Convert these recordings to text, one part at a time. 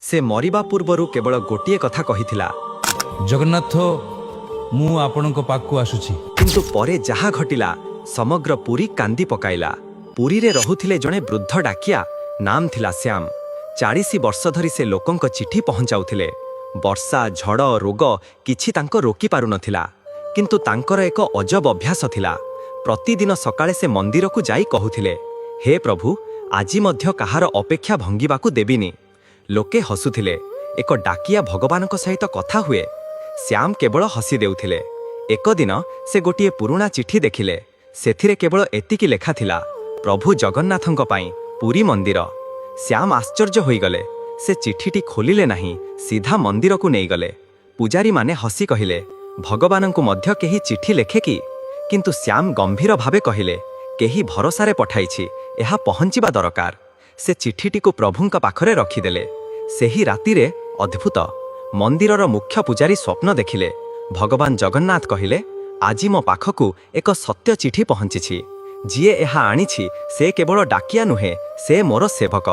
ସେ ମରିବା ପୂର୍ବରୁ କେବଳ ଗୋଟିଏ କଥା କହିଥିଲା। ଜଗନ୍ନାଥ, ମୁଁ ଆପଣଙ୍କ ପାଖକୁ ଆସୁଛି। କିନ୍ତୁ ପରେ ଯାହା ଘଟିଲା, ସମଗ୍ର ପୁରୀ କାନ୍ଦି ପକାଇଲା। ପୁରୀରେ ରହୁଥିଲେ ଜଣେ ବୃଦ୍ଧ ଡାକିଆ, ନାମ ଥିଲା ଶ୍ୟାମ। 40 ବର୍ଷ ଧରି ସେ ଲୋକଙ୍କ ଚିଠି ପହଞ୍ଚାଉଥିଲେ। ବର୍ଷା, ଝଡ଼, ରୋଗ କିଛି ତାଙ୍କ ରୋକି ପାରୁନଥିଲା। କିନ୍ତୁ ତାଙ୍କର ଏକ ଅଜବ ଅଭ୍ୟାସ ଥିଲା। ପ୍ରତିଦିନ ସକାଳେ ସେ ମନ୍ଦିରକୁ ଯାଇ କହୁଥିଲେ, "ହେ ପ୍ରଭୁ, ଆଜି ମଧ୍ୟ କାହାର ଅପେକ୍ଷା ଭଙ୍ଗିବାକୁ ଦେବିନି।" ଲୋକେ ହସୁଥିଲେ, ଏକ ଡାକିଆ ଭଗବାନଙ୍କ ସହିତ କଥା ହୁଏ? ଶ୍ୟାମ କେବଳ ହସି ଦେଉଥିଲେ। ଏକ ଦିନ ସେ ଗୋଟିଏ ପୁରୁଣା ଚିଠି ଦେଖିଲେ। ସେଥିରେ କେବଳ ଏତିକି ଲେଖା ଥିଲା, "ପ୍ରଭୁ ଜଗନ୍ନାଥଙ୍କ ପାଇଁ, ପୁରୀ ମନ୍ଦିର।" ଶ୍ୟାମ ଆଶ୍ଚର୍ଯ୍ୟ ହୋଇଗଲେ। ସେ ଚିଠିଟି ଖୋଲିଲେ ନାହିଁ, ସିଧା ମନ୍ଦିରକୁ ନେଇଗଲେ। ପୂଜାରୀମାନେ ହସି କହିଲେ, "ଭଗବାନଙ୍କୁ ମଧ୍ୟ କେହି ଚିଠି ଲେଖେ କି?" କିନ୍ତୁ ଶ୍ୟାମ ଗମ୍ଭୀର ଭାବେ କହିଲେ, "କେହି ଭରସାରେ ପଠାଇଛି, ଏହା ପହଞ୍ଚିବା ଦରକାର।" ସେ ଚିଠିଟିକୁ ପ୍ରଭୁଙ୍କ ପାଖରେ ରଖିଦେଲେ। ସେହି ରାତିରେ ଅଦ୍ଭୁତ, ମନ୍ଦିରର ମୁଖ୍ୟ ପୂଜାରୀ ସ୍ୱପ୍ନ ଦେଖିଲେ। ଭଗବାନ ଜଗନ୍ନାଥ କହିଲେ, "ଆଜି ମୋ ପାଖକୁ ଏକ ସତ୍ୟ ଚିଠି ପହଞ୍ଚିଛି। ଯିଏ ଏହା ଆଣିଛି, ସେ କେବଳ ଡାକିଆ ନୁହେଁ, ସେ ମୋର ସେବକ।"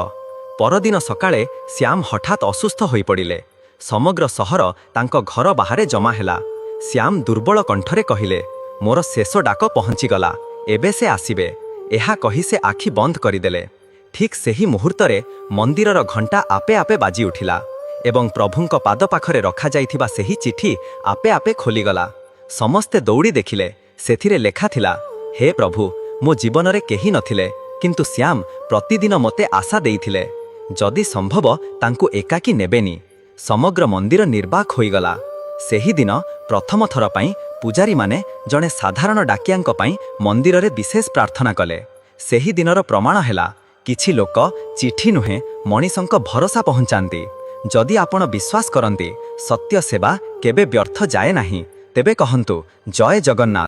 ପରଦିନ ସକାଳେ ଶ୍ୟାମ ହଠାତ୍ ଅସୁସ୍ଥ ହୋଇପଡ଼ିଲେ। ସମଗ୍ର ସହର ତାଙ୍କ ଘର ବାହାରେ ଜମା ହେଲା। ଶ୍ୟାମ ଦୁର୍ବଳ କଣ୍ଠରେ କହିଲେ, "ମୋର ଶେଷ ଡାକ ପହଞ୍ଚିଗଲା, ଏବେ ସେ ଆସିବେ।" ଏହା କହି ସେ ଆଖି ବନ୍ଦ କରିଦେଲେ। ଠିକ୍ ସେହି ମୁହୂର୍ତ୍ତରେ ମନ୍ଦିରର ଘଣ୍ଟା ଆପେ ଆପେ ବାଜି ଉଠିଲା ଏବଂ ପ୍ରଭୁଙ୍କ ପାଦ ପାଖରେ ରଖାଯାଇଥିବା ସେହି ଚିଠି ଆପେ ଆପେ ଖୋଲିଗଲା। ସମସ୍ତେ ଦୌଡ଼ି ଦେଖିଲେ। ସେଥିରେ ଲେଖା ଥିଲା, "ହେ ପ୍ରଭୁ, ମୋ ଜୀବନରେ କେହି ନଥିଲେ, କିନ୍ତୁ ଶ୍ୟାମ ପ୍ରତିଦିନ ମୋତେ ଆଶା ଦେଇଥିଲେ। ଯଦି ସମ୍ଭବ, ତାଙ୍କୁ ଏକାକୀ ନେବେନି।" ସମଗ୍ର ମନ୍ଦିର ନିର୍ବାକ ହୋଇଗଲା। ସେହିଦିନ ପ୍ରଥମ ଥର ପାଇଁ ପୂଜାରୀମାନେ ଜଣେ ସାଧାରଣ ଡାକିଆଙ୍କ ପାଇଁ ମନ୍ଦିରରେ ବିଶେଷ ପ୍ରାର୍ଥନା କଲେ। ସେହି ଦିନର ପ୍ରମାଣ ହେଲା, କିଛି ଲୋକ ଚିଠି ନୁହେଁ, ମଣିଷଙ୍କ ଭରସା ପହଞ୍ଚାନ୍ତି। ଯଦି ଆପଣ ବିଶ୍ୱାସ କରନ୍ତି ସତ୍ୟ ସେବା କେବେ ବ୍ୟର୍ଥ ଯାଏ ନାହିଁ, ତେବେ କହନ୍ତୁ, ଜୟ ଜଗନ୍ନାଥ।